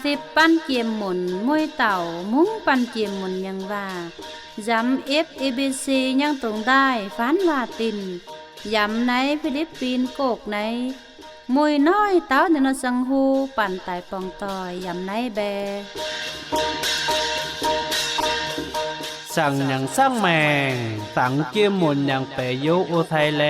ສິບປັນກຽມໝຸນ ມຸ້ຍເຕົ່າ ມຸ້ງປັນກຽມໝຸນຍັງວ່າ ຢຳເອັບເອບີຊີຍັງຕົງໄດ້ ຟານວ່າຕິນ ຢຳໃນຟີລິບປີນ ໂກກໃນ ມຸ້ຍນ້ອຍເຕົ້າ ນະນອດສັງຫູ ປັນຕາຍປ່ອງຕ່ອຍ ຢຳໃນແບ ສັງຍັງສັງແມງ ສັງກຽມໝຸນຍັງແປໂຍໂອໄທແລ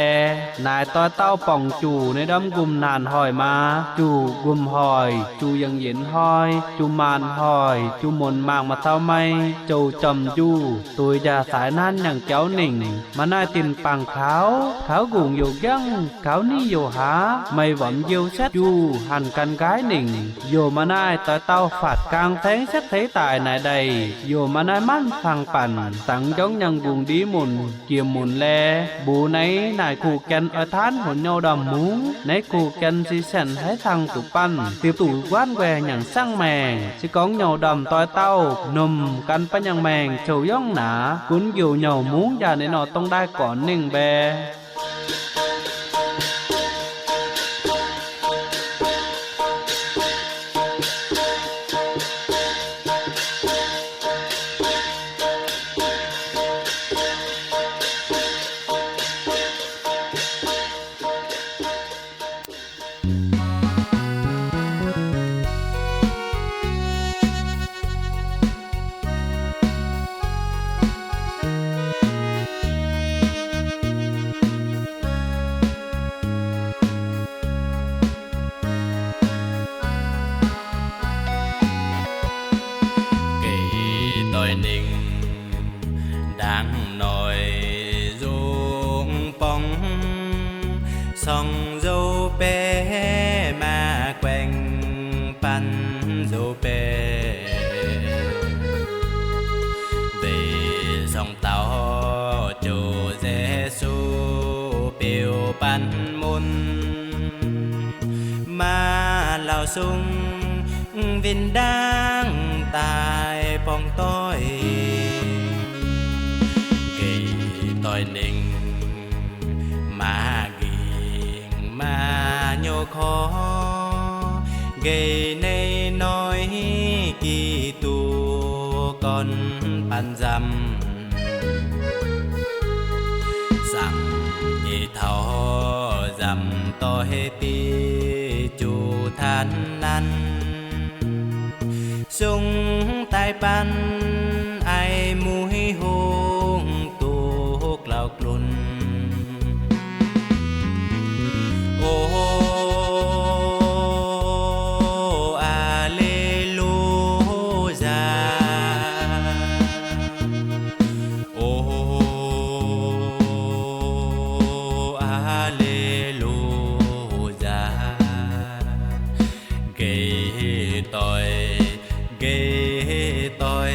ນາຍຕ້ອຍເຕົ້າປ່ອງຈູ່ ໃນດອມກຸມນານຫອຍມາ ຈູ່ກຸມຫອຍ ຈູ່ຍັງເຢັນຫອຍ ຈູ່ມານຫອຍ ຈູ່ມົນມາກມາເຕົ້າໄມ້ ໂຈຈອມຈູ່ ຕຸຍຢາສາຍນັ້ນຍັງເຈົ້າໜິງ ມານາຍຕິນປັງຂາວ ຂາວກຸງໂຍກຍັງ ຂາວໜີໂຍຫາ ໄມ້ຫວອມຢຽວແຊດຢູ່ ຫັນກັນກາຍໜິງ ໂຍມານາຍຕອຍເຕົ້າ ຟາດກາງແທງແຊດໄທຕາຍນາຍໃດ ໂຍມານາຍມັນຟັງປັນ ຕັງຢອງຍັງກຸງດີໝຸນ ກຽມໝຸນແລ ບູໃນນາຍຄູ່ແກ່ນ ອອຍທານຫົນເຍົາດຳໝູ ໃນຄູ່ແກ່ນສີແສນໄທທັງຕຸປັນ ຕິບຕູກວານແວຍັງສັງແມງ ຊິກອງເຍົາດຳຕອຍເຕົ້າ ນົມກັນປະຍັງແມງ ໂຈຢອງໜາ ກຸນຢູ່ເຍົາມຸງ ຢາໃນນອດຕ້ອງໄດ້ກ່ອນໜຶ່ງແບ. ເກຍຕ່ອຍໜິງ ດັ່ງໜ້ອຍ ໂຢງປ່ອງ ສ່ອງໂຢເປ ມາແກວ່ງປັນໂຢເປ ເວສອງເຕົ້າ ໂຈເຢຊູ ປິວປັນມຸນ ມາເລົ່າສຸງ ວິນດາງຕາຍປ່ອງຕ້ອຍ ເກຍຕ່ອຍໜິງ ມາກິງມາໂຍຄໍ ເກຍໃນນ້ອຍ ກີຕູກ່ອນປັນຈຳ ສັງເອເທົາ ຈຳຕໍ່ເຮຕີ ຈູທານນັ້ນ ຊົງຕາຍປັນ ອາຍໝູຫິຫົງ ຕຸກເຫຼົ່າ ກລຸນ ໂອ ອາເລລູຢາ ໂອ ອາເລລູຢາ ເກຍຕ່ອຍ ເກຍຕ່ອຍ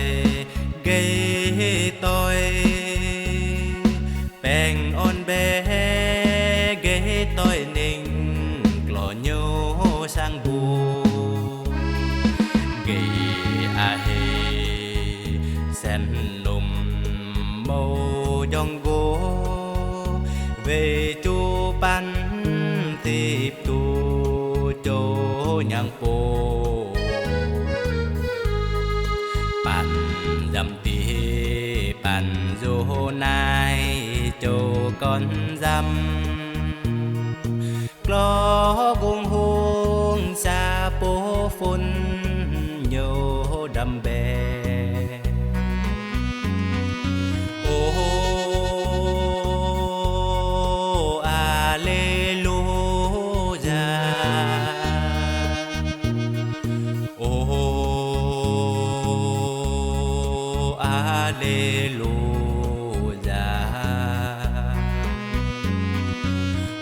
ເກຍຕ່ອຍ ແປ້ງອ່ອນແບ ເກຍຕ່ອຍເນັ່ງ ກລໍໂຍສັງບູ ເກຍອາເຮ ແສນໜຸ່ມ ໂມຢອງໂກ ເວຈູປັນ ຕິບຕູ ໂຈຍັງໂປ ປັນຢຳ ຕີ ປັນໂຢນາຍ ໂຈກ່ອນຈຳ ກລໍກຸງຮຸງ ຊາໂປຟຸນ ໂຍດຳແບ ໂອ ອາເລລູຢາ ໂອ ອາເລລູຢາ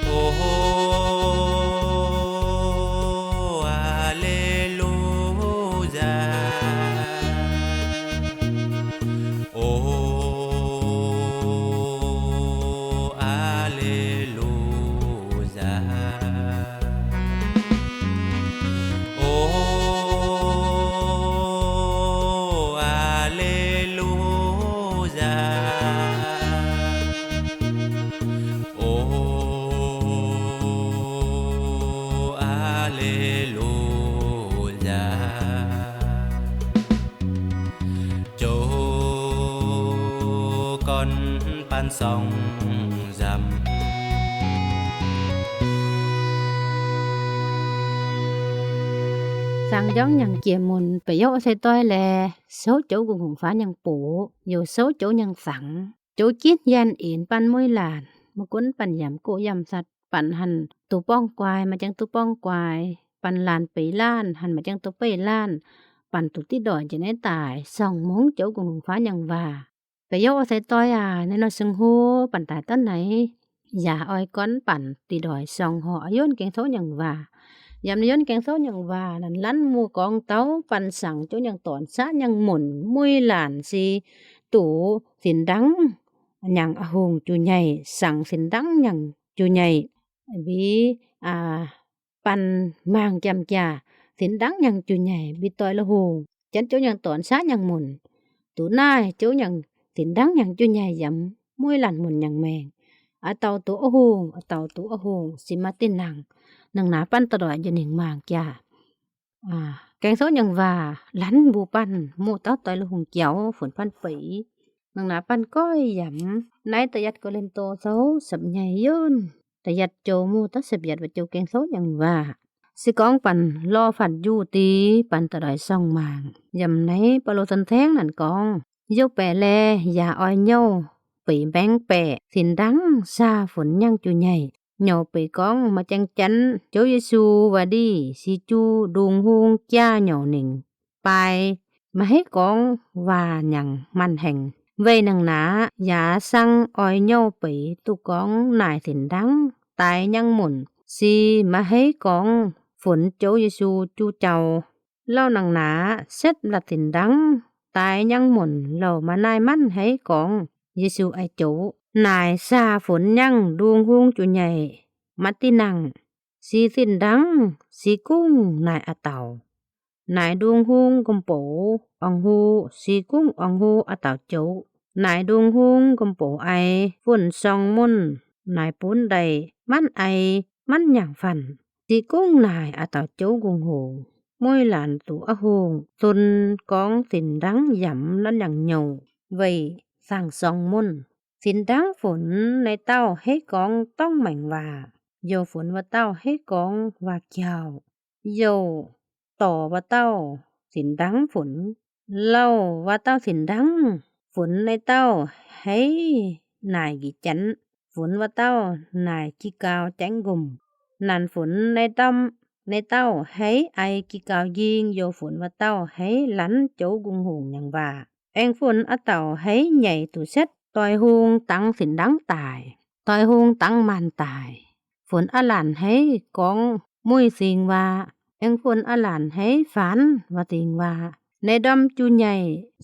ໂອ ອາເລລູ ອານສອງຢາມ ສາງຢອງຍັງເກຍມຸນ ປະໂຢກໃສ່ຕ້ອຍແລ ໂຊໂຈກຸງຫົງຟ້າຍັງປູ ໂຢໂຊໂຈຍັງສັງ ໂຈຈິດຍານເອນປັນມຸ້ຍຫຼານ ມະກຸນປັນຢາມໂກຢາມສັດ ປັນຫັນຕູປ້ອງກວາຍ ມາຈັ່ງຕູປ້ອງກວາຍ ປັນຫຼານເປີຍຫຼານ ຫັນມາຈັ່ງຕູເປີຍຫຼານ ປັນຕູຕິດດອຍຈະໄດ້ຕາຍ ສອງໂມງໂຈກຸງຫົງຟ້າຍັງວ່າ ປະໂຢກອາໄສຕ້ອຍອາ ໃນນອດຊຶງໂຮ ປັນຕາຍຕາໄນ ຢາອອຍກ້ອນປັນ ຕີດອຍຊອງຫໍ ອາຍົນແກງໂຊຍັງວ່າ ຍາມນາຍົນແກງໂຊຍັງວ່າ ນັ້ນລັນໝູ່ກອງເຕົາ ປັນສັງໂຈຍັງຕອນຊາຍັງໝຸນ ມຸ້ຍຫຼານຊີຕູ ສິນດັງຍັງອະໂຫງຈູໃຫຍ່ ສັງສິນດັງຍັງຈູໃຫຍ່ ບີ ອາ ປັນມາງຈຳຈາ ສິນດັງຍັງຈູໃຫຍ່ ບິດຕອຍລະໂຫງ ຈັນໂຈຍັງຕອນຊາຍັງໝຸນ ຕູນາຍໂຈຍັງສິນດັງຍັງຈູໃຫຍ່ ຢຳມຸ້ຍຫຼານໝຸນຍັງແມງ ອາເຕົາຕູອະໂຫງ ອາເຕົາຕູອະໂຫງ ຊິມາຕິນັງ ນັງໜາປັນຕະດອຍ ຢະນິງມາງຈາ ອາ ແກງໂຊຍັງວ່າ ລັນບູປັນ ໝູ່ເຕົາຕອຍລະໂຫງຈຽວ ຝົນປັນເປີຍ ນັງໜາປັນກ້ອຍຢຳ ໃນຕະຢັດກໍເລັນໂຕເຊົາ ສັບໃຫຍ່ຍົນ ຕະຢັດໂຈໝູ່ຕະສັບຍັດ ວ່າໂຈແກງໂຊຍັງວ່າ ຊິກອງປັນລໍຝັນຢູ່ຕີ ປັນຕະດອຍຊ່ອງມາງ ຢຳໃນປະໂລສັນແທງນັ້ນກອງ ໂຍແປແລ ຢາອອຍໂຍເປີແບງແປ ສິນດັງຊາຝົນຍັງຈູໃຫຍ່ ໂຍເປີກອງມາແຈງຈັນ ໂຈເຢຊູວາດີ ຊິຈູດຸງຮຸງຈາໂຍເນັງ ປາຍມະເຮັກອງວ່າຍັງມັນແຮງ ເວີຍນັງໜາ ຢາສັງອອຍໂຍເປີ ຕຸກອງນາຍສິນດັງ ຕາຍຍັງໝຸນ ຊີມະເຮັກອງ ຝົນໂຈເຢຊູຈູເຈົ້າ ເລົ່ານັງໜາ ເຊັດລັດສິນດັງ ຕາຍຍັງໝຸນ ເລົ່າມານາຍມັນເຮັກອງ ເຢຊູໄອໂຈ ນາຍຊາຝົນຍັງ ດຸງຮຸງຈູໃຫຍ່ ມາຕິນັງ ຊີສິນດັງ ຊີກຸ້ງ ນາຍອາເຕົາ ນາຍດຸງຮຸງກົມໂປ ອອງຮູ ຊີກຸ້ງ ອອງຮູ ອາເຕົາໂຈ ນາຍດຸງຮຸງກົມໂປໄອ ຝົນຊ່ອງໝຸນ ນາຍປຸ້ນໄດ ມັນໄອ ມັນຍັງຝັນ ຊີກຸ້ງ ນາຍອາເຕົາໂຈກຸງໂຮ ມຸ້ຍຫຼານຕູອະໂຫງ ສຸນກອງສິນດັງ ຢຳລັນຍັງໂຍ ເວີຍສັງຊ່ອງໝຸນ ສິນດັງຝົນ ໃນເຕົ້າເຮັກອງຕ້ອງແມງວ່າ ໂຍຝົນວ່າເຕົ້າເຮັກອງວ່າຈາວ ໂຍຕໍ່ວ່າເຕົ້າສິນດັງຝົນ ເລົ່າວ່າເຕົ້າສິນດັງ ຝົນໃນເຕົ້າໄຮນາຍກີຈັນ ຝົນວ່າເຕົ້ານາຍກີກາວແຈ້ງກົມ ນານຝົນໃນຕ້ອມ ໃນເຕົ້າໄຮໄອກີກາວຍິງ ໂຍຝົນວ່າເຕົ້າໄຮລັນໂຈກຸງໂຮງຍັງວ່າ ແອງຝົນອາເຕົາໄຮໃຫຍ່ຕູເຊັດ ຕອຍຮຸງຕັງສິນດັງຕາຍ ຕອຍຮຸງຕັງມານຕາຍ ຝົນອາຫຼານໄຮກອງ ມຸ້ຍສິງວ່າ ແອງຝົນອາຫຼານໄຮຟານວ່າສິງວ່າ ໃນດອມຈູໃຫຍ່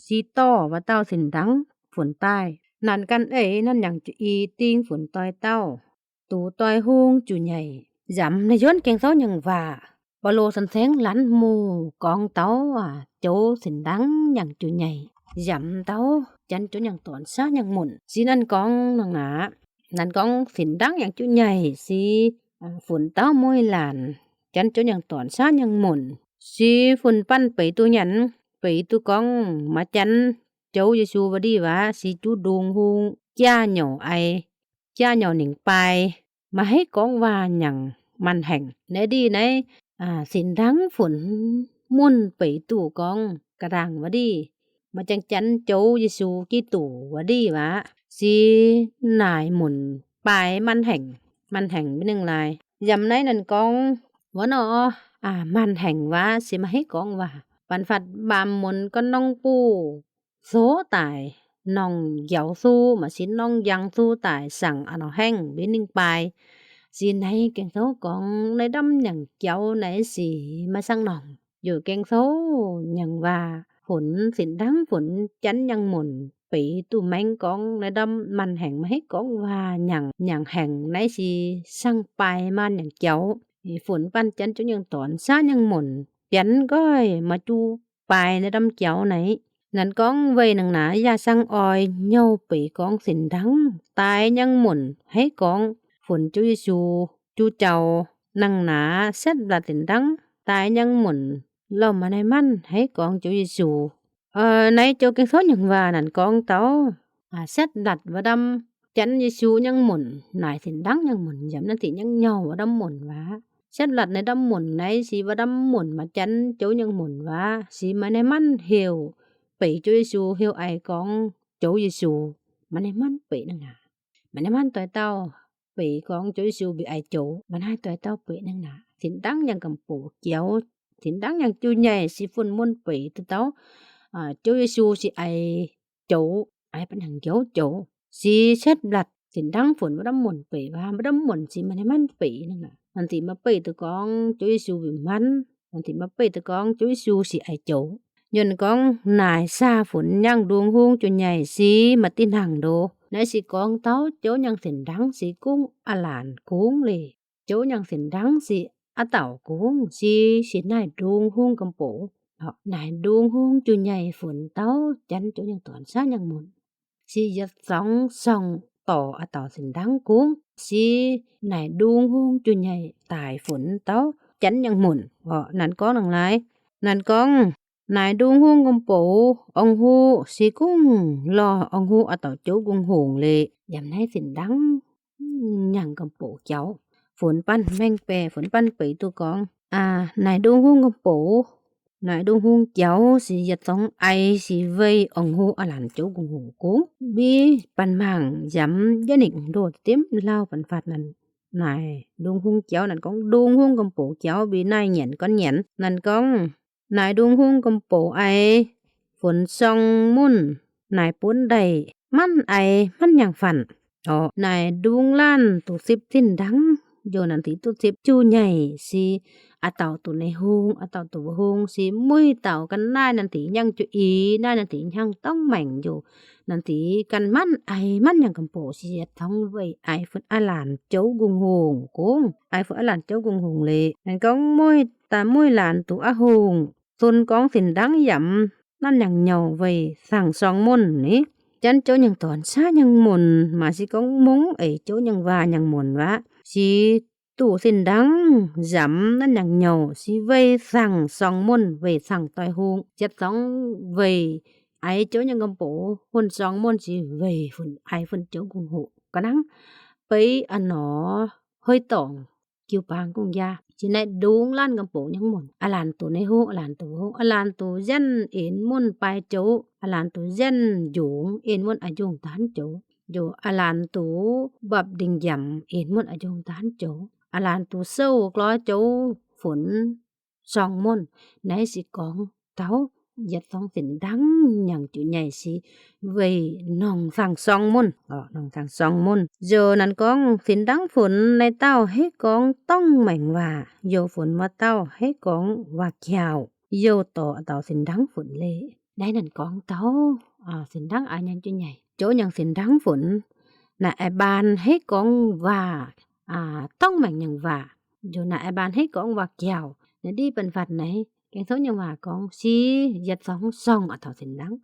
ຊີຕໍ່ວ່າເຕົ້າສິນດັງ ຝົນຕາຍ ນານກັນເອີຍ ນັ້ນຍັງຈະອີ ຕິງຝົນຕອຍເຕົ້າ ຕູຕອຍຮຸງຈູໃຫຍ່ ຢຳນາຍົນແກງເຊົາຍັງວ່າ ປະໂລສັນແສງລັນໝູ່ກອງເຕົາ ໂຈສິນດັງຍັງຈູໃຫຍ່ ຢຳເຕົາ ຈັນໂຈຍັງຕອນຊາຍັງໝຸນ ຊີນັ້ນກອງນັງໜາ ນັ້ນກອງສິນດັງຍັງຈູໃຫຍ່ ຊີ ອາ ຝົນເຕົ້າໂມຍຫຼານ ຈັນໂຈຍັງຕອນຊາຍັງໝຸນ ຊີຝົນປັນເປີຕູຍັນ ເປີຕູກອງມາຈັນ ໂຈເຢຊູວາດີວ່າ ຊີຈູດຸງຮຸງຈາໂຍໄອ ຈາໂຍເນັງປາຍ ມະເຮັກອງວ່າຍັງມັນແຮງ ໃນດີໃນ ອາ ສິນດັງຝົນໝຸນເປີຕູກອງກະດາງວະດີ ມາຈັງຈັນໂຈເຢຊູກີຕູວະດີວ່າ ຊີນາຍໝຸນປາຍມັນແຮງ ມັນແຮງເປັນໜຶ່ງລາຍ ຢຳໃນນັ້ນກອງ ວະນໍ ອາ ມັນແຮງວ່າ ຊິມະເຮັກອງວ່າ ປັນຝັດບາມມົນກໍນ້ອງປູ ໂຊຕາຍ ນ້ອງຢາວຊູ ມາຊິນນ້ອງຍັງຊູຕາຍ ສັງອານອແຮງ ບິນນິງປາຍ ຊິນໃນແກງໂຊກອງ ໃນດຳຍັງຈຽວ ໃນສີມາສັງນອງ ຢູ່ແກງໂຊຍັງວ່າ ຝົນສິນດັງຝົນ ຈັນຍັງໝຸນ ເປີຕູແມງກອງ ໃນດຳມັນແຮງ ມາເຮັກອງວ່າຍັງ ຍັງແຮງ ໃນສີສັງປາຍມານຍັງຈຽວ ຝົນປັນຈັນຈົນຍັງຕອນ ຊາຍັງໝຸນ ຈັນກ້ອຍມາຈູ ປາຍໃນດຳຈຽວໃນ ນັ້ນກອງເວີຍນັງໜາ ຢາສັງອອຍໂຍເປີກອງສິນດັງ ຕາຍຍັງໝຸນ ໄຮກອງ ຝົນຈູເຢຊູ ຈູເຈົ້າ ນັງໜາ ແຊັດບລັດສິນດັງ ຕາຍຍັງໝຸນ ເລົ່າມາໃນມັນ ໄຮກອງຈູເຢຊູ ເອີ ໃນໂຈແກງໂຊຍັງວ່າ ນັ້ນກອງເຕົາ ອາ ແຊັດບລັດວ່າດຳ Chắn Yêsu nhang mùn, nải thìn đắng nhang mùn, yăm năn tỉ nhang nhàu wă đăm mùn wă. Sét lặt nai đăm mùn nai, si wă đăm mùn mă chắn chô nhang mùn wă, si mă nai măn hiêu pê chô Yêsu, hiêu ai cóng chô Yêsu, mă nai măn pê năng nă. Mă nai măn toi tao pê cóng chô Yêsu bê ai chô, mă nai toi tao pê năng nă. Thìn đắng nhang găm pô kiêu, thìn đắng nhang chu nhảy, si phun mùn pê tơ tao, a, chô Yêsu si ai chô, ai păn hăng kiêu chô. Si sét lặt, thìn đắng phun wă đăm mùn pê wă, wă đăm mùn si mă nai măn pê năng nă. Năn tỉ mă pê tơ cóng chô Yêsu bê măn, năn tỉ mă pê tơ cóng chô Yêsu si ai chô. Yua năn cóng nải sa phun nhang đung hung chu nhảy si mă tỉ năng đô. Nai si cóng tao chô nhang thìn đắng si cúng a làn cúng lê. Chô nhang thìn đắng si a tao cúng, si, si nải đung hung găm pô. Nải đung hung chu nhảy phun tao chắn chô nhang tuan sa nhang mùn. Si yăt sóng sŏng tỏ a tao thìn đắng cúng, si nải đung hung chu nhảy tải phun tao chắn nhang mùn. Năn cóng năng lai, năn cóng nải đung hung găm pô, ong hu, si cúng lo ong hu a tao chô gung hùng lê. Yăm nai thìn đắng nhang găm pô kiêu, phun păn meng pê, phun păn pê tơ cóng. A, nải đung hung găm pô, nải đung hung kiêu, si yăt sóng ai, si wei ong hu a làn chô gung hùng cúng. Bê păn măng yăm, yă nik đô têm lao păn phạt năn. Nải đung hung kiêu, năn cóng đung hung găm pô kiêu, bê nải nhện cón nhện, năn cóng nải đung hung găm pô ai, phun sŏng mùn, nải pôn đảy, măn ai, măn nhang phăn. Ơ, nải đung làn tủ sịp thìn đắng, yua năn tỉ tủ sịp chu nhảy, si a tao tủ nai hung, a tao tủ wă hung, si mui tao căn nai năn tỉ nhang chu i, nai năn tỉ nhang tŏng mẻng yua. Năn tỉ căn măn ai, măn nhang găm pô, si yăt sóng wei ai phun a làn chô gung hùng cúng, ai phun a làn chô gung hùng lê. Năn cóng mui ta mui làn tủ a hùng, sôn cóng thìn đắng yăm, năn nhang nhàu wei săng sŏng mùn ni. Chắn chô nhang tuan sa nhang mùn, mă si cóng mông ai chô nhang wă nhang mùn wă. Si tủ thìn đắng yăm, năn nhang nhàu, si wei săng sŏng mùn, wei săng toi hung. Yăt sóng wei ai chô nhang găm pô, phun sŏng mùn si wei phun ai phun chô gung hùng. Kơ năng pê a nô hơi tŏng kiêu pang cúng ya. Si nai đung làn găm pô nhang mùn. A làn tủ nai hung, a làn tủ hung, a làn tủ yăn ên mùn pai chô, a làn tủ yăn dŭng ên mùn a dŭng tan chô. Yua a làn tủ băp đĭng yăm ên mùn a dŭng tan chô. A làn tủ sâu cló chô phun sŏng mùn. Nai si cóng tao yăt sóng thìn đắng nhang chu nhảy si wei nong săng sŏng mùn. Ơ, nong săng sŏng mùn. Yua năn cóng thìn đắng phun nai tao hê cóng tŏng mẻng wă. Yua phun mă tao hê cóng wă kiêu. Yua tỏ a tao thìn đắng phun lê. Nai năn cóng tao, a, thìn đắng ai nhang chu nhảy. Chô nhang thìn đắng phun. Nai ai ban hê cóng wă, a, tŏng mẻng nhang wă. Yua nai ai ban hê cóng wă kiêu. Nai đĭ păn phạt nai. Keng sŏng nhang wă cóng si yăt sóng sŏng a tao thìn đắng.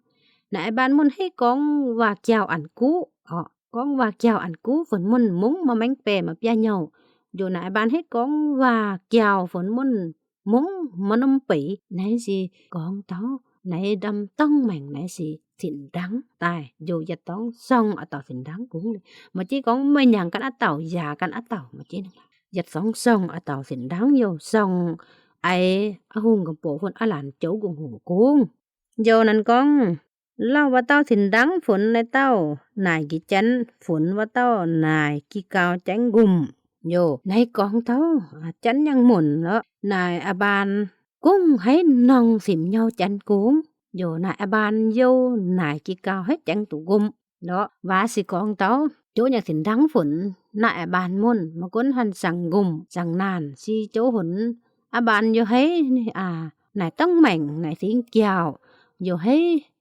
Nai ai ban mùn hê cóng wă kiêu ăn cú. Ơ, cóng wă kiêu ăn cú phun mùn mông mă meng pê mă pia nhàu. Yua nai ai ban hê cóng wă kiêu phun mùn mông mă nôm pê. Nai si cóng tao, nai đăm tŏng mẻng nai si thìn đắng tai. Yua yăt sóng sŏng a tao thìn đắng cúng lê. Mă chê cóng mơi nhang căn a tao, ya căn a tao, mă chê năng. Yăt sóng sŏng a tao thìn đắng yua sŏng ai a hung găm pô phun a làn chô gung hùng cúng. Yua năn cóng, lâo wă tao thìn đắng phun nai tao, nai ki chăn phun wă tao, nai ki cao cheng gum. Yua, nai cóng tao, a, chăn nhang mùn lơ, nai a ban cúng hê nong sĭm nhàu chăn cúng. Yua nai a ban yua nai ki cao hê cheng tủ gum. Lơ, wă si cóng tao, chô nhang thìn đắng phun, nai a ban mùn, mă cốn hăn săng gum, săng nan, si chô hŭn, a ban yua hê, a, nai tŏng mẻng, nai sĭng kiêu, yua hê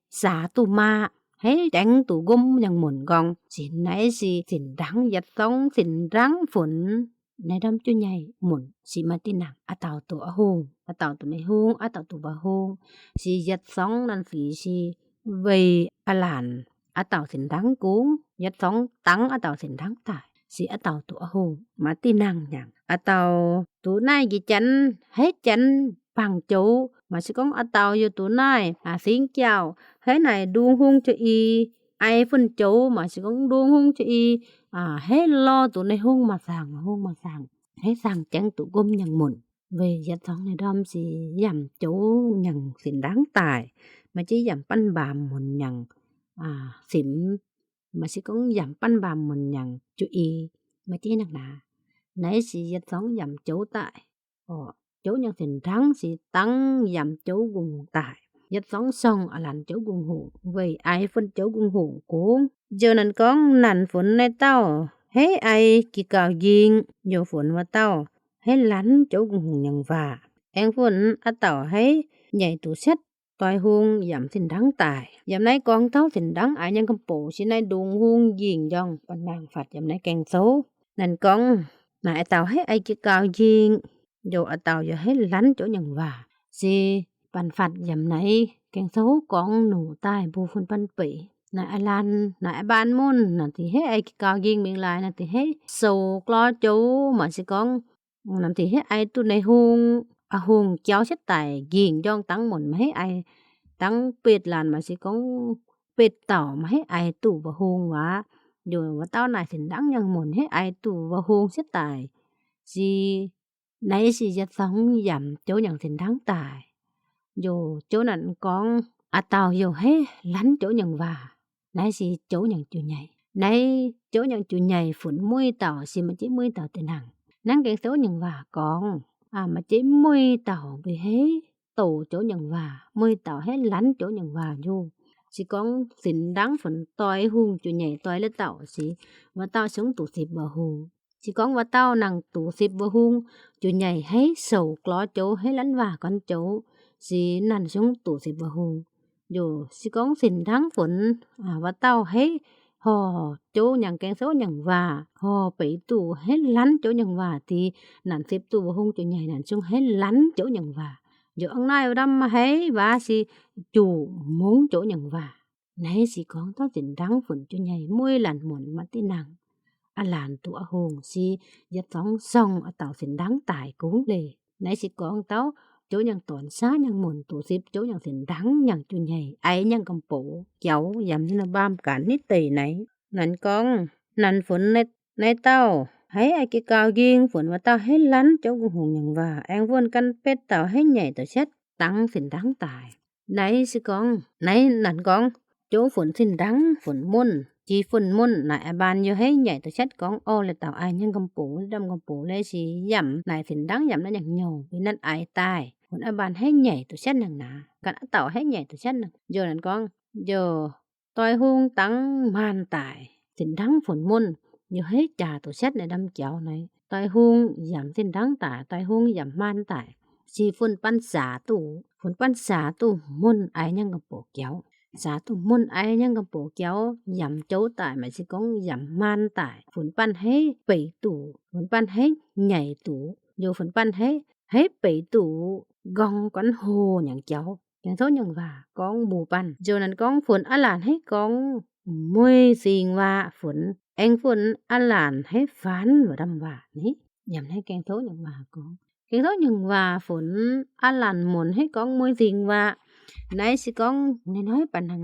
sa tủ mă, hê cheng tủ gum nhang mùn cóng. Si nai si thìn đắng yăt sóng thìn đắng phun, nai đăm chu nhảy mùn, si mă tỉ năng, a tao tủ a hung, a tao tủ nai hung, a tao tủ wă hung, si yăt sóng năn si, si wei a làn a tao thìn đắng cúng, yăt sóng tăng a tao thìn đắng tai, si a tao tủ a hung, mă tỉ năng nhang. A tao tủ nai ki chăn, hê chăn păng chô, mă si cóng a tao yua tủ nai, a sĭng kiêu, hê nai đung hung chu i, ဢາຍ ƀອນ ၸဝ် မາຊິ ၵွງ ດວງ ໂຮງ ຈະ ອາ ເຮັດ ລໍ ໂຕ ໃນ ໂຮງ ມາ ສາງ ໂຮງ ມາ ສາງ ເຮັດ ສາງ ແຈ້ງ ໂຕ ກົມ ຍັງ ມົນ ເວ ຍັດ ຊອງ ໃນ ດອມ ຊິ ຢາມ ໂຈ ຍັງ ສິນ ດັງ ຕາຍ ມາ ຈິ ຢາມ ປັນ ບາມ ມົນ ຍັງ ອາ ສິມ ມາ ຊິ ກອງ ຢາມ ປັນ ບາມ ມົນ ຍັງ ຈຸ ອີ ມາ ຈິ ນັກ ໜາ ໃນ ຊິ ຍັດ ຊອງ ຢາມ ໂຈ ຕາຍ ອໍ ໂຈ ຍັງ ສິນ ດັງ ຊິ ຕັງ ຢາມ ໂຈ ກຸງ ຕາຍ ຍັດ ຊອງ ຊອງ ອາ ຫຼານ ໂຈ ກຸງ ໂຮງ ເວ ອາຍ ໂຟນ ໂຈ ກຸງ ໂຮງ ໂກງ ເຈີ ນັນ ກອງ ນັນ ໂຟນ ໃນ ເຕົ້າ ເຮັດ ອາຍ ກິ ກາວ ຍິງ ໂຍ ໂຟນ ວ່າ ເຕົ້າ ເຮັດ ລັນ ໂຈ ກຸງ ໂຮງ ຍັງ ວ່າ ແອງ ໂຟນ ອາ ເຕົ້າ ເຮັດ ໃຫຍ່ ໂຕ ແຊດ ຕ່ອຍ ໂຮງ ຢາມ ສິນ ດັງ ຕາຍ ຢາມ ໃນ ກອງ ເຕົ້າ ສິນ ດັງ ອາຍ ຍັງ ກຳ ໂປ ຊິ ໃນ ດຸງ ໂຮງ ຍິງ ຢອງ ປັນ ນາງ ຟັດ ຢາມ ໃນ ແກງ ໂຊ ນັນ ກອງ ນາຍ ອາ ເຕົ້າ ເຮັດ ອາຍ ກິ ກາວ ຍິງ ໂຍ ອາ ເຕົ້າ ໂຍ ເຮັດ ລັນ ໂຈ ຍັງ ວ່າ ຊິ ປັນ ຟັດ ຢາມ ໃນ ແກງ ໂຊ ກອງ ໜູ ຕາຍ ບູ ໂຟນ ປັນ ເປີ ນາຍ ອາ ລັນ ນາຍ ອາ ບານ ມົນ ນາ ທີ່ ເຮັດ ອາຍ ກິ ກາວ ຍິງ ເມັງ ລາຍ ນາ ທີ່ ເຮັດ ໂຊ ກລໍ ໂຈ ມາ ຊິ ກອງ ນຳ ທີ່ ເຮັດ ອາຍ ຕູ ໃນ ໂຮງ ອາ ໂຮງ ເຈົ້າ ຊະ ຕາຍ ຍິງ ຢອງ ຕັງ ມົນ ມາ ເຮັດ ອາຍ ຕັງ ເປັດ ລານ ມາ ຊິ ກອງ ເປັດ ເຕົ້າ ມາ ເຮັດ ອາຍ ຕູ ວ່າ ໂຮງ ວ່າ ໂຍ ວ່າ ເຕົ້າ ນາຍ ສິນ ດັງ ຍັງ ມົນ ເຮັດ ອາຍ ຕູ ວ່າ ໂຮງ ຊະ ຕາຍ ຊິ ໃນ ຊິ ຍັດ ຊອງ ຢາມ ໂຈ ຍັງ ສິນ ດັງ ຕາຍ ໂຍ ໂຈ ນັນ ກອງ ອາ ເຕົ້າ ໂຍ ເຮັດ ລັນ ໂຈ ຍັງ ວ່າ ໃນ ຊິ ໂຈ ຍັງ ຈູ ໃຫຍ່ ໃນ ໂຈ ຍັງ ຈູ ໃຫຍ່ ໂຟນ ມຸ້ຍ ເຕົ້າ ຊິ ມາ ຈິ ມຸ້ຍ ເຕົ້າ ເຕ ນັງ ນາງ ແກງ ໂຊ ຍັງ ວ່າ ກອງ ອາ ມາ ຈິ ມຸ້ຍ ເຕົ້າ ເບ ເຮັດ ໂຕ ໂຈ ຍັງ ວ່າ ມຸ້ຍ ເຕົ້າ ເຮັດ ລັນ ໂຈ ຍັງ ວ່າ ຢູ່ ຊິ ກອງ ສິນ ດັງ ໂຟນ ຕ່ອຍ ໂຮງ ຈູ ໃຫຍ່ ຕ່ອຍ ແລະ ເຕົ້າ ຊິ ວ່າ ເຕົ້າ ຊົງ ຕູ ສິບ ວ່າ ໂຮງ ຊິ ກອງ ວ່າ ເຕົ້າ ນັ່ງ ຕູ ສິບ ວ່າ ໂຮງ ຈູ ໃຫຍ່ ເຮັດ ໂຊ ກລໍ ໂຈ ເຮັດ ລັນ ວ່າ ກອນ ໂຈ ຊິ ນັ່ນ ຊົງ ຕູ ສິບ ວ່າ ໂຮງ ໂຍ ຊິ ກອງ ສິນ ດັງ ໂຟນ ອາ ວ່າ ເຕົ້າ ເຮັດ ຫໍ່ ໂຈ ຍັງ ແກງ ໂຊ ຍັງ ວ່າ ຫໍ່ ໄປ ຕູ ເຮັດ ລັນ ໂຈ ຍັງ ວ່າ ທີ່ ນັ່ນ ສິບ ຕູ ວ່າ ໂຮງ ຈູ ໃຫຍ່ ນັ່ນ ຊົງ ເຮັດ ລັນ ໂຈ ຍັງ ວ່າ ໂຍ ອັງ ນາຍ ດຳ ມາ ເຮັດ ວ່າ ຊິ ຈູ ໂມງ ໂຈ ຍັງ ວ່າ ໃນ ຊິ ກອງ ເຕົ້າ ສິນ ດັງ ໂຟນ ຈູ ໃຫຍ່ ມຸ້ຍ ລັນ ມົນ ມາ ຕິ ນັງ ອາ ຫຼານ ຕູ ອາ ໂຮງ ຊິ ຍັດ ຊອງ ຊອງ ອາ ເຕົ້າ ສິນ ດັງ ຕາຍ ກຸງ ເລ ໃນ ຊິ ກອງ ເຕົ້າ ໂຈ ຍັງ ຕອນ ຊາ ຍັງ ມົນ ຕູ ສິບ ໂຈ ຍັງ ສິນ ດັງ ຍັງ ຈູ ໃຫຍ່ ອາຍ ຍັງ ກຳ ໂປ ກຽວ ຢາມ ສິນ ບາມ ການ ນິ ເຕ ໃນ ນັນ ກອງ ນັນ ໂຟນ ໃນ ໃນ ເຕົ້າ ເຮັດ ອາຍ ກິ ກາວ ຍິງ ໂຟນ ວ່າ ເຕົ້າ ເຮັດ ລັນ ໂຈ ກຸງ ໂຮງ ຍັງ ວ່າ ແອງ ໂຟນ ກັນ ເປັດ ເຕົ້າ ເຮັດ ໃຫຍ່ ໂຕ ແຊດ ຕັງ ສິນ ດັງ ຕາຍ ໃນ ຊິ ກອງ ໃນ ນັນ ກອງ ໂຈ ໂຟນ ສິນ ດັງ ໂຟນ ມົນ ຈີ ໂຟນ ມົນ ນາຍ ອາ ບານ ໂຍ ເຮັດ ໃຫຍ່ ໂຕ ແຊດ ກອງ ອໍ ແລະ ເຕົ້າ ອາຍ ຍັງ ກຳ ໂປ ດຳ ກຳ ໂປ ແລະ ຊິ ຢາມ ນາຍ ສິນ ດັງ ຢາມ ນາຍ ຍັງ ໂຍ ເວ ນັດ ອາຍ ຕາຍ ໂຟນ ອາ ບານ ເຮັດ ໃຫຍ່ ໂຕ ແຊດ ນັງ ນາ ກັນ ອາ ເຕົ້າ ເຮັດ ໃຫຍ່ ໂຕ ແຊດ ນັງ ໂຍ ນັນ ກອງ ໂຍ ຕ່ອຍ ໂຮງ ຕັງ ມານ ຕາຍ ສິນ ດັງ ໂຟນ ມົນ ໂຍ ເຮັດ ຈາ ໂຕ ແຊດ ໃນ ດຳ ກຽວ ໃນ ຕ່ອຍ ໂຮງ ຢາມ ສິນ ດັງ ຕາຍ ຕ່ອຍ ໂຮງ ຢາມ ມານ ຕາຍ ຊິ ໂຟນ ປັນ ສາ ຕູ ໂຟນ ປັນ ສາ ຕູ ມົນ ອາຍ ຍັງ ກຳ ໂປ ກຽວ ສາ ຕູ ມົນ ອາຍ ຍັງ ກຳ ໂປ ກຽວ ຢາມ ໂຈ ຕາຍ ມາ ຊິ ກອງ ຢາມ ມານ ຕາຍ ໂຟນ ປັນ ເຮັດ ໄປ ຕູ ໂຟນ ປັນ ເຮັດ ໃຫຍ່ ຕູ ໂຍ ໂຟນ ປັນ ເຮັດ ເຮັດ ໄປ ຕູ ກອງ ກອນ ໂຮ ຍັງ ກຽວ ຍັງ ໂຊ ຍັງ ວ່າ ກອງ ບູ ປັນ ໂຈ ນັ້ນ ກອງ ໂຟນ ອາ ຫຼານ ເຮັດ ກອງ ມຸ້ຍ ຊິງ ວ່າ ໂຟນ ແອງ ໂຟນ ອາ ຫຼານ ເຮັດ ຟານ ວ່າ ດຳ ວ່າ ນີ້ ຍາມ ໃນ ແກງ ໂຊ ຍັງ ວ່າ ກອງ ແກງ ໂຊ ຍັງ ວ່າ ໂຟນ ອາ ຫຼານ ມົນ ເຮັດ ກອງ ມຸ້ຍ ຊິງ ວ່າ ໃນ ຊິ ກອງ ນ້ອຍໆ ປານ ນັງ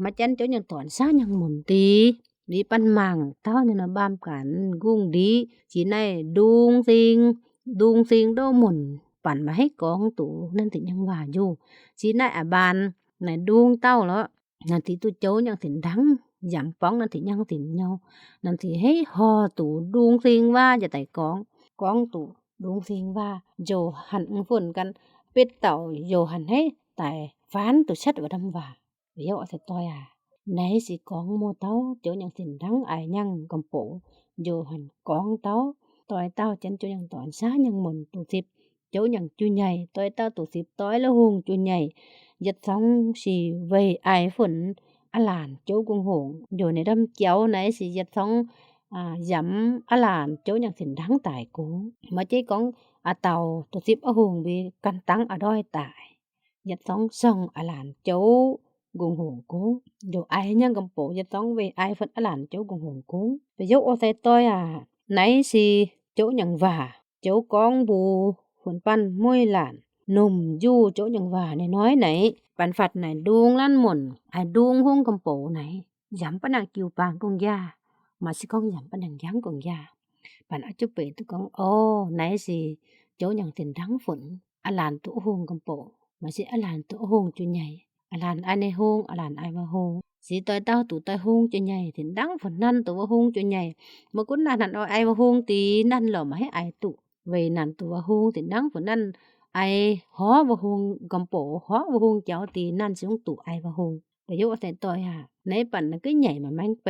ມາ ຈັນ ໂຈ ຍັງ ຕອນ ຊາ ຍັງ ມົນ ຕີ ດີ ປັນ ມັງ ເຕົ້າ ໃນ ນະ ບາມ ກັນ ກຸງ ດີ ຊິ ໃນ ດຸງ ຊິງ ດຸງ ຊິງ ໂດ ມົນ ປັນ ມາ ເຮັດ ກອງ ຕູ ນັ້ນ ທີ່ ຍັງ ວ່າ ຢູ່ ຊິ ໃນ ອາ ບານ ໃນ ດຸງ ເຕົ້າ ເລາະ ນາ ທີ່ ຕູ ໂຈ ຍັງ ສິນ ດັງ ຢາມ ປອງ ນາ ທີ່ ຍັງ ສິນ ໂຍ ນາ ທີ່ ເຮັດ ຫໍ່ ຕູ ດຸງ ຊິງ ວ່າ ຈະ ໄຕ ກອງ ກອງ ຕູ ດຸງ ຊິງ ວ່າ ໂຍ ຫັ້ນ ໂຟນ ກັນ ເປັດ ເຕົ້າ ໂຍ ຫັ້ນ ເຮັດ ຕາຍ ຟານ ຕູ ແຊດ ວ່າ ດຳ ວ່າ ໂຍ ອາ ສະ ຕ່ອຍ ອາ ໃນ ຊິ ກອງ ໂມ ເຕົ້າ ໂຈ ຍັງ ສິນ ດັງ ອາຍ ຍັງ ກຳ ໂປ ໂຍ ຫັ້ນ ກອງ ເຕົ້າ ຕ່ອຍ ເຕົ້າ ຈັນ ໂຈ ຍັງ ຕອນ ຊາ ຍັງ ມົນ ຕູ ສິບ ໂຈ ຍັງ ຈູ ໃຫຍ່ ຕ່ອຍ ເຕົ້າ ຕູ ສິບ ຕ່ອຍ ລະ ໂຮງ ຈູ ໃຫຍ່ ຍັດ ຊອງ ຊິ ເວ ອາຍ ໂຟນ ອາ ຫຼານ ໂຈ ກຸງ ໂຮງ ໂຍ ໃນ ດຳ ກຽວ ໃນ ຊິ ຍັດ ຊອງ ອາ ຢຳ ອາ ຫຼານ ໂຈ ຍັງ ສິນ ດັງ ຕາຍ ກຸງ ມາ ເຈ ກອງ ອາ ເຕົ້າ ຕູ ສິບ ອາ ໂຮງ ເວ ກັນ ຕັງ ອາ ດອຍ ຕາຍ ຍັດ ຊອງ ຊອງ ອາ ຫຼານ ໂຈ ກຸງ ໂຮງ ກຸງ ໂຍ ອາຍ ຍັງ ກຳ ໂປ ຍັດ ຊອງ ເວ ອາຍ ໂຟນ ອາ ຫຼານ ໂຈ ກຸງ ໂຮງ ກຸງ ປະ ໂຍ ໂອ ໃສ່ ຕ່ອຍ ອາ ໃນ ຊິ ໂຈ ຍັງ ວ່າ ໂຈ ກອງ ບູ ໂຟນ ປັນ ມຸ້ຍ ຫຼານ ໜຸ່ມ ຢູ່ ໂຈ ຍັງ ວ່າ ນ້ອຍໆ ໃນ ປັນ ຟັດ ໃນ ດຸງ ລານ ມົນ ອາ ດຸງ ໂຮງ ກຳ ໂປ ໃນ ယမ်ပၼ်ၼၢ် ກິວ ပາງ ກົງ ຢາ, ມາຊິກອງ ຍຳປະໜັງ ຢາງ ກົງ ຢາ. ປານ ອາ ຈຸ ເປ ຕຸ ກອງ ອໍ ນາຍ ຊິ ໂຈ ຫຍັງ ເຕັນ ດັງ ຝົນ ອາ ຫຼານ ຕຸ ໂອ ໂຮງ ກຳ ໂປ ມາຊິ ອາ ຫຼານ ຕຸ ໂອ ໂຮງ ຈຸ ໃຫຍ່ ອາ ຫຼານ ອາຍ ໃນ ໂຮງ ອາ ຫຼານ ອາຍ ວາ ໂຮງ ຊິ ຕ່ອຍ ເຕົ້າ ຕຸ ຕ່ອຍ ໂຮງ ຈຸ ໃຫຍ່ ເຕັນ ດັງ ຝົນ ນັ້ນ ຕຸ ວາ ໂຮງ ຈຸ ໃຫຍ່ ມາ ກຸນ ນາ ຫັ້ນ ເອົາ ອາຍ ວາ ໂຮງ ຕີ ນັ້ນ ລອ ມາ ໃຫ້ ອາຍ ຕຸ ເວ ນັ້ນ ຕຸ ວາ ໂຮງ ເຕັນ ດັງ ຝົນ ນັ້ນ ອາຍ ຫໍ ວາ ໂຮງ ກຳ ໂປ ຫໍ ວາ ໂຮງ ເຈົ້າ ຕີ ນັ້ນ ຊິ ໂຮງ ຕຸ ອາຍ ວາ ໂຮງ. ປະໂຫຍກ ເອົາ ໃສ່ ຕ່ອຍ ຫາ ໃນ ປັນ ນະ ຄື ໃຫຍ່ ມາ ແມງ ແປ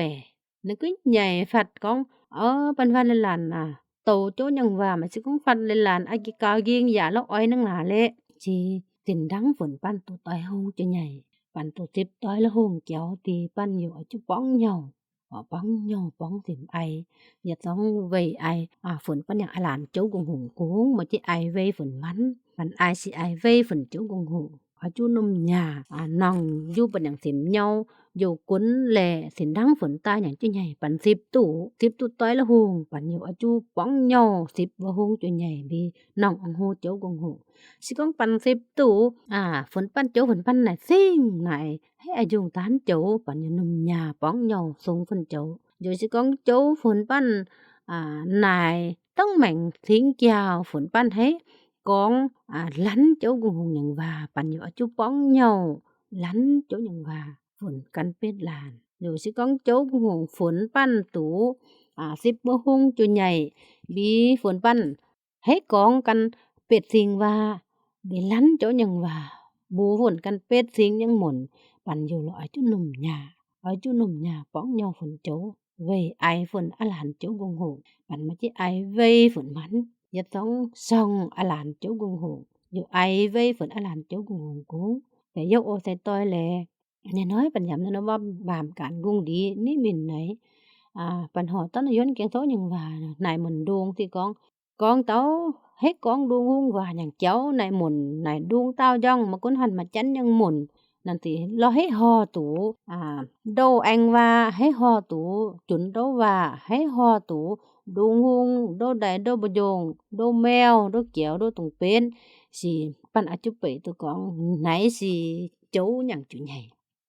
ນະ ຄື ໃຫຍ່ ຟັດ ກອງ ເອີ ປັນ ວ່າ ຫຼານ ອາ ໂຕ ໂຈ ຫຍັງ ວ່າ ມາ ຊິ ກອງ ຟັດ ຫຼານ ອາ ກິ ກາວ ຍິງ ຢາ ລະ ອອຍ ໜັງ ໜາ ແລະ ຊິ ເຕັນ ດັງ ຝົນ ປັນ ຕຸ ຕ່ອຍ ໂຮງ ຈຸ ໃຫຍ່ ປັນ ຕຸ ສິບ ຕ່ອຍ ລະ ໂຮງ ເຈົ້າ ຕີ ປັນ ໂຍ ອາ ຈຸ ປອງ ເຍົາ ປອງ ໂຍ ປອງ ສິມ ອາຍ ຢາ ສອງ ເວ ອາຍ ອາ ຝົນ ປັນ ຫຍັງ ອາ ຫຼານ ໂຈ ກຸງ ໂຮງ ກຸງ ມາ ຈິ ອາຍ ເວ ຝົນ ມັນ ປັນ ອາຍ ຊິ ອາຍ ເວ ຝົນ ໂຈ ກຸງ ໂຮງ ອາ ຈຸ ໜຸ່ມ ຫຍ້າ ອາ ໜອງ ຢູ່ ປັນ ຫຍັງ ສິມ ເຍົາ ໂຍ ກຸນ ແລະ ເຕັນ ດັງ ຝົນ ຕາ ຫຍັງ ຈຸ ໃຫຍ່ ປັນ ສິບ ຕຸ ສິບ ຕຸ ຕ່ອຍ ລະ ໂຮງ ປັນ ໂຍ ອາ ຈຸ ປອງ ໂຍ ສິບ ວາ ໂຮງ ຈຸ ໃຫຍ່ ບີ ໜອງ ອັງ ໂຮ ໂຈ ກຸງ ໂຮງ ຊິ ກອງ ປັນ ສິບ ຕຸ ອາ ຝົນ ປັນ ໂຈ ຝົນ ປັນ ນາຍ ສິງ ນາຍ ໃຫ້ ອາ ຍຸງ ຕານ ໂຈ ປັນ ໂຍ ໜຸ່ມ ຫຍ້າ ປອງ ໂຍ ສູງ ຝົນ ໂຈ ໂຍ ຊິ ກອງ ໂຈ ຝົນ ປັນ ອາ ນາຍ ຕ້ອງ ແມງ ສິງ ກ່ຽວ ຝົນ ປັນ ໃຫ້ ກອງ ອາ ລັນ ໂຈ ກຸງ ໂຮງ ຫຍັງ ວ່າ ປັນ ໂຍ ອາ ຈຸ ປອງ ໂຍ ລັນ ໂຈ ຫຍັງ ວ່າ ຝົນ ກັນ ເປັດ ຫຼານ ໂຍ ຊິ ກອງ ໂຈ ກຸງ ໂຮງ ຝົນ ປັນ ຕຸ ອາ ສິບ ວາ ໂຮງ ຈຸ ໃຫຍ່ ບີ ຝົນ ປັນ ໃຫ້ ກອງ ກັນ ເປັດ ສິງ ວ່າ ບີ ລັນ ໂຈ ຫຍັງ ວ່າ ບູ ຝົນ ກັນ ເປັດ ສິງ ຫຍັງ ໝົນ ປັນ ໂຍ ລະ ອາ ຈຸ ໜຸ່ມ ຫຍ້າ ອາ ຈຸ ໜຸ່ມ ຫຍ້າ ປອງ ໂຍ ຝົນ ໂຈ ເວ ອາຍ ຝົນ ອາ ຫຼານ ໂຈ ກຸງ ໂຮງ ປັນ ມາ ຈິ ອາຍ ເວ ຝົນ ມັນ ຢາ ສອງ ຊ່ອງ ອາ ຫຼານ ໂຈ ກຸງ ໂຮງ ໂຍ ອາຍ ເວ ຝົນ ອາ ຫຼານ ໂຈ ກຸງ ໂຮງ ກຸງ ແຕ່ ໂຍ ໂອ ໃສ່ ຕ່ອຍ ແລ ແນ່ນ້ອຍ ປັນ ຢາມ ນັ້ນ ວ່າ ບາມ ການ ກຸງ ດີ ນິມິດ ໃນ ອາ ປັນ ຫໍ ຕອນ ນາຍ ຍົນ ແກງ ໂທ ຫຍັງ ວ່າ ນາຍ ໝົນ ດຸງ ທີ່ ກອງ ກອງ ເຕົ້າ ເຮັດ ກອງ ດຸງ ຮຸງ ວ່າ ຫຍັງ ເຈົ້າ ນາຍ ໝົນ ນາຍ ດຸງ ຕາວ ຢອງ ມາ ກຸນ ຫັນ ມາ ຈັນ ຫຍັງ ໝົນ ນັ້ນ ຕິ ລອ ເຮັດ ຫໍ ຕູ ອາ ໂດ ແອງ ວ່າ ເຮັດ ຫໍ ຕູ ຈຸນ ໂດ ວ່າ ເຮັດ ຫໍ ຕູ ດຸງ ຮຸງ ໂດ ໄດ ໂດ ບະ ໂຢງ ໂດ ແມວ ໂດ ກຽວ ໂດ ຕຸງ ເປັນ ຊິ ປັນ ອາ ຈຸ ເປ ຕຸ ກອງ ນາຍ ຊິ ໂຈ ຫຍັງ ຈຸ ໃຫຍ່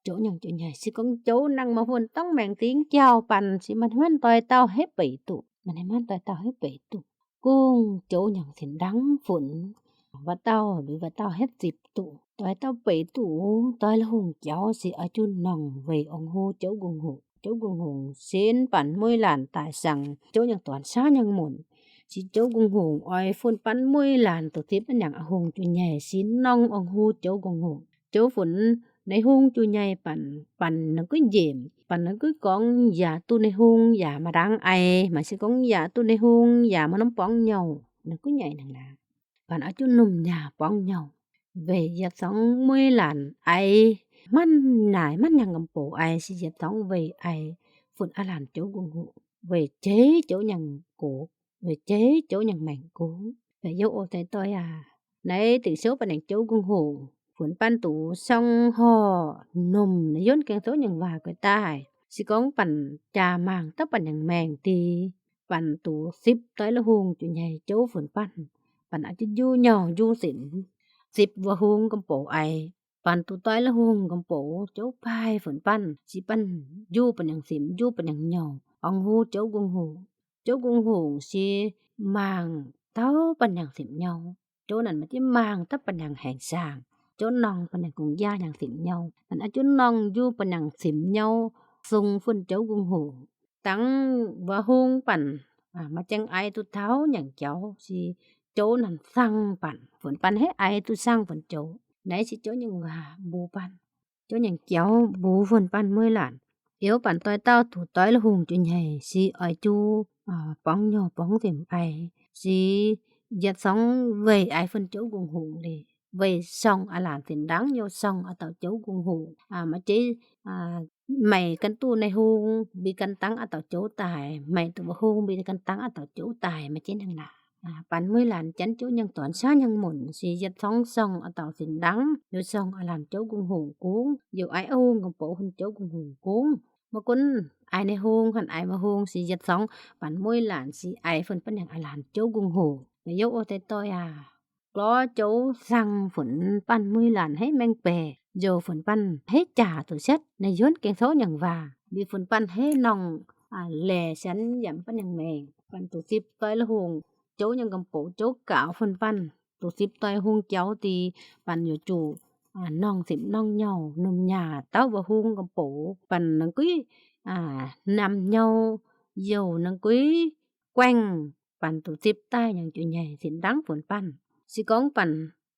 ໂຈ ຫຍັງ ຈຸ ໃຫຍ່ ຊິ ກອງ ໂຈ ນັ່ງ ມາ ຝົນ ຕ້ອງ ແມງ ຕິງ ກ່ຽວ ປັນ ຊິ ມັນ ມັນ ຕ່ອຍ ເຕົ້າ ເຮັດ ເປ ຕຸ ມັນ ໃຫ້ ມັນ ຕ່ອຍ ເຕົ້າ ເຮັດ ເປ ຕຸ ກຸງ ໂຈ ຫຍັງ ເຕັນ ດັງ ຝົນ ວ່າ ເຕົ້າ ຫຼື ວ່າ ເຕົ້າ ເຮັດ ສິບ ຕຸ ຕ່ອຍ ເຕົ້າ ເປ ຕຸ ຕ່ອຍ ລະ ໂຮງ ເຈົ້າ ຊິ ອາ ຈຸ ໜອງ ເວ ອັງ ໂຮ ໂຈ ກຸງ ໂຮງ ໂຈ ກຸງ ໂຮງ ເຊັນ ປັນ ມຸ້ຍ ຫຼານ ຕາຍ ສັງ ໂຈ ຫຍັງ ຕອນ ຊາ ຫຍັງ ໝົນ ຊິ ໂຈ ກຸງ ໂຮງ ອອຍ ຝົນ ປັນ ມຸ້ຍ ຫຼານ ໂຕ ຕິບ ອັນ ຫຍັງ ອາ ໂຮງ ຈຸ ໃຫຍ່ ຊິ ໜອງ ອັງ ໂຮ ໂຈ ກຸງ ໂຮງ ໂຈ ຝົນ ໃນ ໂຮງ ຈຸ ໃຫຍ່ ປັນ ປັນ ນະ ກຸ ເຢັມ ປັນ ນະ ກຸ ກອງ ຢາ ຕຸ ໃນ ໂຮງ ຢາ ມາ ດັງ ໄອ ມາ ຊິ ກອງ ຢາ ຕຸ ໃນ ໂຮງ ຢາ ມາ ນຳ ປອງ ເຍົາ ນະ ກຸ ໃຫຍ່ ໜັງ ໜາ ປັນ ອາ ຈຸ ໜຸ່ມ ຫຍ້າ ປອງ ເຍົາ ເວ ຢາ ສອງ ມຸ້ຍ ຫຼານ ໄອ ມັນ ນາຍ ມັນ ຫຍັງ ກຳ ໂປ ໄອ ຊິ ຢາ ສອງ ເວ ໄອ ຝົນ ອາ ຫຼານ ໂຈ ກຸງ ໂຮງ ເວ ເຈ ໂຈ ຫຍັງ ໂກ ເວ ເຈ ໂຈ ຫຍັງ ແມງ ກຸງ ເວ ໂຍ ໂອ ໄຕ ຕອຍ ອາ ໃນ ຕຶງ ໂຊ ປະແໜງ ໂຈ ກຸງ ໂຮງ ຝົນ ປັນ ຕູ ຊ່ອງ ຫໍ ໜຸ່ມ ນາຍ ຍົນ ແກງ ໂທ ຫຍັງ ວ່າ ກວຍ ຕາຍ ຊິ ກອງ ປັນ ຈາ ມາງ ຕະ ປັນ ຫຍັງ ແມງ ຕີ ປັນ ຕູ ສິບ ຕ້ອຍ ລະ ໂຮງ ຈຸ ໃຫຍ່ ໂຈ ຝົນ ປັນ ປັນ ອາ ຈຸ ຢູ ເຍົາ ຢູ ສິມ ສິບ ວາ ໂຮງ ກຳ ໂປ ໄອ ປັນ ຕູ ຕ້ອຍ ລະ ໂຮງ ກຳ ໂປ ໂຈ ພາຍ ຝົນ ປັນ ຊິ ປັນ ຢູ ປັນ ຫຍັງ ສິມ ຢູ ປັນ ຫຍັງ ເຍົາ ອັງ ໂຮ ໂຈ ກຸງ ໂຮງ ໂຈ ກຸງ ໂຮງ ຊິ ມາງ ເຕົ້າ ປັນ ຫຍັງ ສິມ ເຍົາ ໂຈ ນັ້ນ ມັນ ຊິ ມາງ ຕະ ປັນ ຫຍັງ ແຮງ ສາງ ໂຈ ໜອງ ປັນ ຫຍັງ ກຸງ ຢາ ຫຍັງ ສິມ ເຍົາ ມັນ ອາ ຈຸ ໜອງ ຢູ ປັນ ຫຍັງ ສິມ ເຍົາ ສົ່ງ ຝົນ ໂຈ ກຸງ ໂຮງ ຕັງ ວາ ໂຮງ ປັນ ອາ ມາ ແຈ້ງ ໄອ ຕຸ ເທົາ ຫຍັງ ເຈົ້າ ຊິ ໂຈ ນັ້ນ ສັງ ປັນ ຝົນ ປັນ ໃຫ້ ໄອ ຕຸ ສັງ ຝົນ ໂຈ ໃນ ຊິ ໂຈ ຫຍັງ ວ່າ ບູ ປັນ ໂຈ ຫຍັງ ກ່ຽວ ບູ ຝົນ ປັນ ມຸ້ຍ ຫຼານ ເອວ ປັນ ຕ້ອຍ ເຕົ້າ ຕູ ຕ້ອຍ ລະ ໂຮງ ຈຸ ໃຫຍ່ ຊິ ອອຍ ຈູ ອາ ປອງ ໂຍ ປອງ ເຕັມ ໄອ ຊິ ຢາດ ຊອງ ເວ ໄອ ຝົນ ໂຈ ກຸງ ໂຮງ ເລ ເວ ຊອງ ອາ ຫຼານ ເຕັນ ດັງ ໂຍ ຊອງ ອາ ເຕົ້າ ໂຈ ກຸງ ໂຮງ ອາ ມາ ເຈ ອາ ໄມ ກັນ ຕູ ໃນ ໂຮງ ບີ ກັນ ຕັງ ອາ ເຕົ້າ ໂຈ ຕາຍ ໄມ ຕູ ໂຮງ ບີ ກັນ ຕັງ ອາ ເຕົ້າ ໂຈ ຕາຍ ມາ ເຈ ຫຍັງ ນາ ອາ ປັນ ມຸ້ຍ ຫຼານ ຈັນ ໂຈ ຫຍັງ ຕອນ ຊາ ຫຍັງ ໝົນ ຊິ ຢາດ ຊອງ ຊອງ ອາ ເຕົ້າ ເຕັນ ດັງ ໂຍ ຊອງ ອາ ຫຼານ ໂຈ ກຸງ ໂຮງ ກຸງ ໂຍ ໄອ ໂຮງ ກຳ ໂປ ພຸນ ໂຈ ກຸງ ໂຮງ ກຸງ ມາ ກຸນ ອາຍ ໃນ ໂຮງ ຄັນ ອາຍ ມາ ໂຮງ ຊິ ຢາດ ຊອງ ປັນ ມຸ້ຍ ຫຼານ ຊິ ອາຍ ຝົນ ປັນ ຫຍັງ ອາ ຫຼານ ໂຈ ກຸງ ໂຮງ ມາ ໂຍ ໂອ ແຕ ໂຕ ຢາ ກລໍ ໂຈ ສັງ ຝົນ ປັນ ມຸ້ຍ ຫຼານ ໃຫ້ ແມງ ແປ ໂຍ ຝົນ ປັນ ໃຫ້ ຈາ ໂຕ ແຊັດ ໃນ ຢົນ ແກງ ໂທ ຫຍັງ ວ່າ ບີຝຸນປັ້ນເຮນ້ອງ ອາ ແລສັນຢາມປັນຫຍັງແມງ ປັນຕູສິບຕ້ອຍລະໂຮງ ໂຈະຫຍັງກຳໂປ ໂຈະກາວຝຸນປັ້ນ ຕູສິບຕ້ອຍໂຮງເຈົ້າ ຕີປັນໂຍຈູ ອາ ນ້ອງສິມນ້ອງເຍົາ ໜຸ່ມຫຍ້າ ເຕົ້າວະໂຮງກຳໂປ ປັນນາງກຸຍ ອາ ນຳເຍົາ ໂຍນາງກຸຍ ແກວ່ງ ປັນຕູສິບຕ້າຍຫຍັງຈູໃຫຍ່ ສິນດັງຝຸນປັ້ນ ຊິກ້ອງປັນ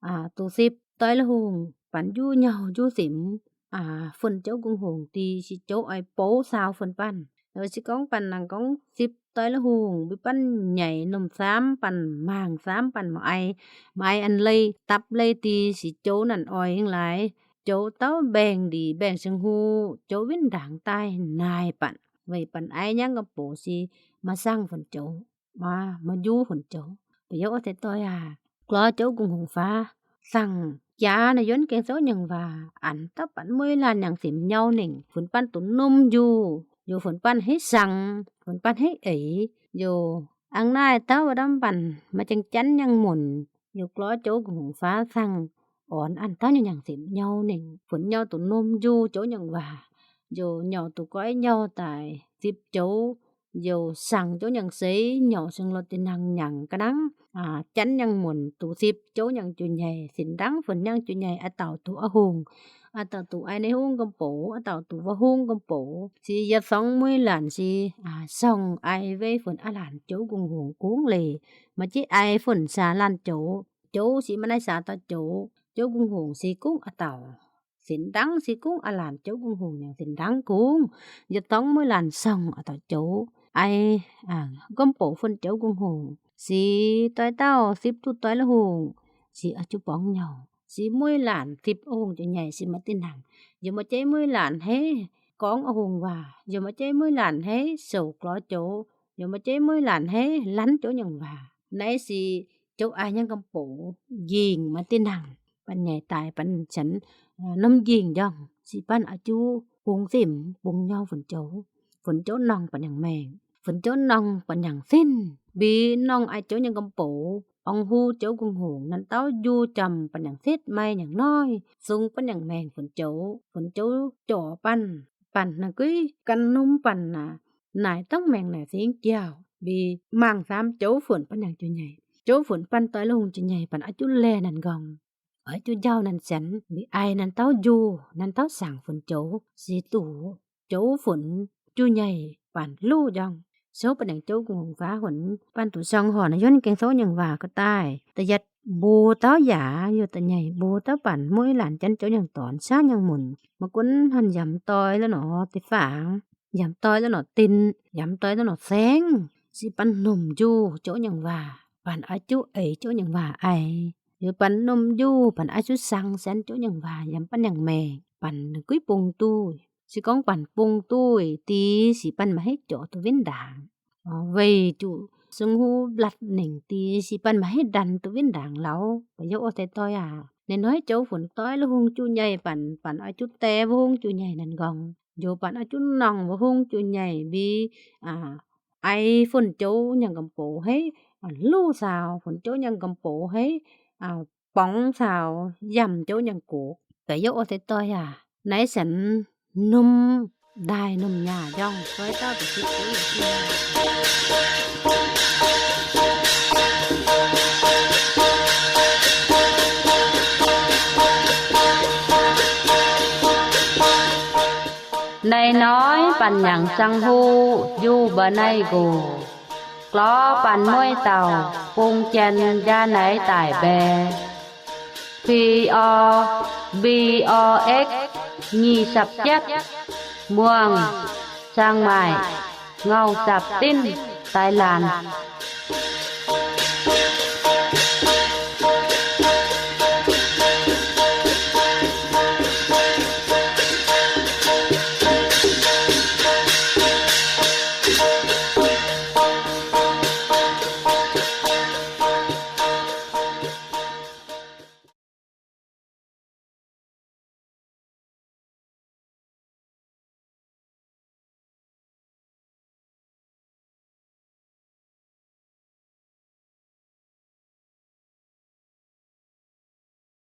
ອາ ຕູສິບຕ້ອຍລະໂຮງ ປັນຢູເຍົາຢູສິມ ອາ ຝຸນໂຈະກຸງໂຮງ ຕີຊິໂຈະອອຍໂປຊາວຝຸນປັ້ນ ແລ້ວຊິກ້ອງປັນນາງກ້ອງສິບຕ້ອຍລະໂຮງ ບີປັນໃຫຍ່ໜຸ່ມສາມ ປັນມາງສາມ ປັນໝໍໄອ ໝໍໄອອັນເລີຍ ຕັບເລີຍ ຕີຊິໂຈະນັ້ນອອຍຫຍັງຫຼາຍ ໂຈະເຕົ້າແບ່ງດີ ແບ່ງຊຶງຮູ້ ໂຈະວິນດາງຕ້າຍນາຍປັນ ໄວ້ປັນໄອຫຍັງກຳໂປ ຊິມາສັ່ງຝົນໂຈະ ມາ ມາຢູ່ຝົນໂຈະ ປະໂຫຍດເອົາແຕ່ຕ້ອຍອາ ກລໍໂຈະກຸງຫົງຟ້າ ສັ່ງຢານະຍົນແກງໂຊຫຍັງວ່າ ອັນຕະປັນມວຍຫຼານຫຍັງສິມເຍົາເໜັງ ຝຸນປັ້ນຕູໜຸ່ມຢູ່ ໂຍຝົນປັ້ນໃຫ້ສັ່ງ ຝົນປັ້ນໃຫ້ເອີຍ ໂຍອັງນາຍເຕົ້າດຳປັນ ມາຈັ່ງຈັນຍັງໝຸນ ໂຍກລໍໂຈະກຸງຫົງຟ້າ ສັ່ງອອນ ອັນຕະຍາຫຍັງສິມເຍົາເໜັງ ຝົນເຍົາຕູໜຸ່ມຢູ່ ໂຈະຫຍັງວ່າ ໂຍເຍົາຕູກ້ອຍເຍົາຕາຍ ສິບໂຈະ ໂຍສັງໂຈະຫຍັງເຊີຍ ເຍົາເຊິ່ງລົດຕິນັງຫຍັງກະນັງ ອາ ຈັນຍັງໝຸນ ຕູສິບໂຈະຫຍັງຈູໃຫຍ່ ສິນດັງຝົນຫຍັງຈູໃຫຍ່ ອາເຕົາຕູອາໂຮງ ອາເຕົາຕູໄອໃນໂຮງກຳໂປ ອາເຕົາຕູວະໂຮງກຳໂປ ຊິຢາສອງມວຍຫຼານ ຊິ ອາ ສ່ອງໄອເວຍຝົນອາຫຼານໂຈະກຸງໂຮງກຸງເລ ມາຈິໄອຝົນສາຫຼານໂຈະ ໂຈະຊິມາໄນສາຕາໂຈະ ໂຈະກຸງໂຮງຊິກຸງອາເຕົາ ສິນດັງຊິກຸງອາຫຼານໂຈະກຸງໂຮງຫຍັງສິນດັງກຸງ ຢາຕ້ອງມວຍຫຼານສ່ອງອາເຕົາໂຈະ ໄອ ອາ ກຳໂປຝົນໂຈະກຸງໂຮງ ຊິຕ້ອຍເຕົ້າສິບຕູຕ້ອຍລະໂຮງ ຊິອາຈຸປອງເຍົາ ຊິມວຍຫຼານສິບໂຮງຈູໃຫຍ່ ຊິມາຕິນຫັງ ໂຍມາເຈ້ຍມວຍຫຼານເຮ ກອງອາໂຮງວ່າ ໂຍມາເຈ້ຍມວຍຫຼານເຮ ໂສກລໍໂຈະ ໂຍມາເຈ້ຍມວຍຫຼານເຮ ລັນໂຈະຫຍັງວ່າ ໃນຊິໂຈະອາຍັງກຳໂປ ຍິງມາຕິນຫັງ ປັນໃຫຍ່ຕາຍ ປັນສັນ ເອີ ນຳຍິງຢ່ອງ ຊິປັນອາຈຸປຸງສິມ ປຸງເຍົາຝົນໂຈະ ຝົນໂຈະໜອງປັນຫຍັງແມງ ຝົນໂຈະໜອງປັນຫຍັງສິນ ບີໜອງອາໂຈະຫຍັງກຳໂປ ອອງຮູ້ໂຈະກຸງໂຮງ ນັນເຕົ້າຢູ່ຈຳປັນຫຍັງສິດໄມ້ຫຍັງນ້ອຍ ສູງປັນຫຍັງແມງຝົນໂຈະ ຝົນໂຈະຈໍປັນ ປັນນະກຸຍກັນນຸມ ປັນນະ ນາຍຕ້ອງແມງນາຍສິງກ່ຽວ ບີໝາງສາມໂຈະຝົນປັນຫຍັງຈຸໃຫຍ່ ໂຈະຝົນປັນຕ້ອຍລະໂຮງຈຸໃຫຍ່ ປັນອາຈຸແລນັນກອງ ອາຈຸເຍົານັນແສນ ບີໄອນັນເຕົ້າຢູ່ ນັນເຕົ້າສາງຝົນໂຈະ ຊິຕູໂຈະຝົນຈຸໃຫຍ່ ປັນລູ່ຍ່ອງ ໂຊປະແດງໂຈະກຸງຫົງຟ້າຫົນ ປັນຕູຊ່ອງຫໍນະຍົນແກງໂຊຫຍັງວ່າກໍຕາຍ ຕະຢັດ ບູເຕົ້າຢາ ຢູ່ຕະໃຫຍ່ ບູເຕົ້າປັນ ມຸ້ຍຫຼານຈັນໂຈະຫຍັງຕອນ ຊາຫຍັງໝຸນ ມາກຸນຫັ້ນຢຳຕ່ອຍລະໜໍ ຕິຟາງ ຢຳຕ່ອຍລະໜໍ ຕິນ ຢຳຕ່ອຍລະໜໍ ແຊງ ຊິປັນໜຸ່ມຢູ່ ໂຈະຫຍັງວ່າ ປັນອາຈຸເອີຍ ໂຈະຫຍັງວ່າໄອ ຫຼືປັນໜຸ່ມຢູ່ ປັນອາຈຸສັງ ແສນໂຈະຫຍັງວ່າ ຢຳປັນຫຍັງແມງ ປັນກຸ້ຍປຸງຕຸ້ຍ ຊິກອງປັນປຸງຕຸ້ຍ ຕີຊິປັນມາໃຫ້ເຈາະຕະເວັນດາງ ເວຍຈຸ ຊຶງຮູ້ບລັດເໜັງ ຕີຊິປັນມາໃຫ້ດັນຕະເວັນດາງເລົາ ປະໂຫຍດເອົາແຕ່ຕ້ອຍອາ ນາຍນ້ອຍໂຈະຝົນຕ້ອຍລະໂຮງຈຸໃຫຍ່ ປັນ ປັນອາຈຸແຕ່ວະໂຮງຈຸໃຫຍ່ນັນກອງ ໂຍປັນອາຈຸໜອງວະໂຮງຈຸໃຫຍ່ ບີ ອາ ໄອຝົນໂຈະຫຍັງກຳໂປໃຫ້ ອາ ລູ່ສາວ ຝົນໂຈະຫຍັງກຳໂປໃຫ້ ອາ ປອງສາວ ຢຳໂຈະຫຍັງໂກກ ປະໂຫຍດເອົາແຕ່ຕ້ອຍອາ ໃນສັນ ໜຸ່ມ ດາຍໜຸ່ມຫຍ້າຍ່ອງ ຊ່ອຍເຕົ້າໄປສິບປີ ນາຍນ້ອຍປັນຫຍັງສັງຮູ້ ຢູ່ບໍ່ໄນໂກ ກລໍປັນມວຍເຕົ່າ ປຸງແຈນຢ່າໄນຕາຍແບ ພີອໍ ບີອໍເອັກ ຍີ່ສັບເຈັດ ມ່ວງ ຊາງໝາຍ ເຫງົາສັບຕິນ ຕາຍລານ.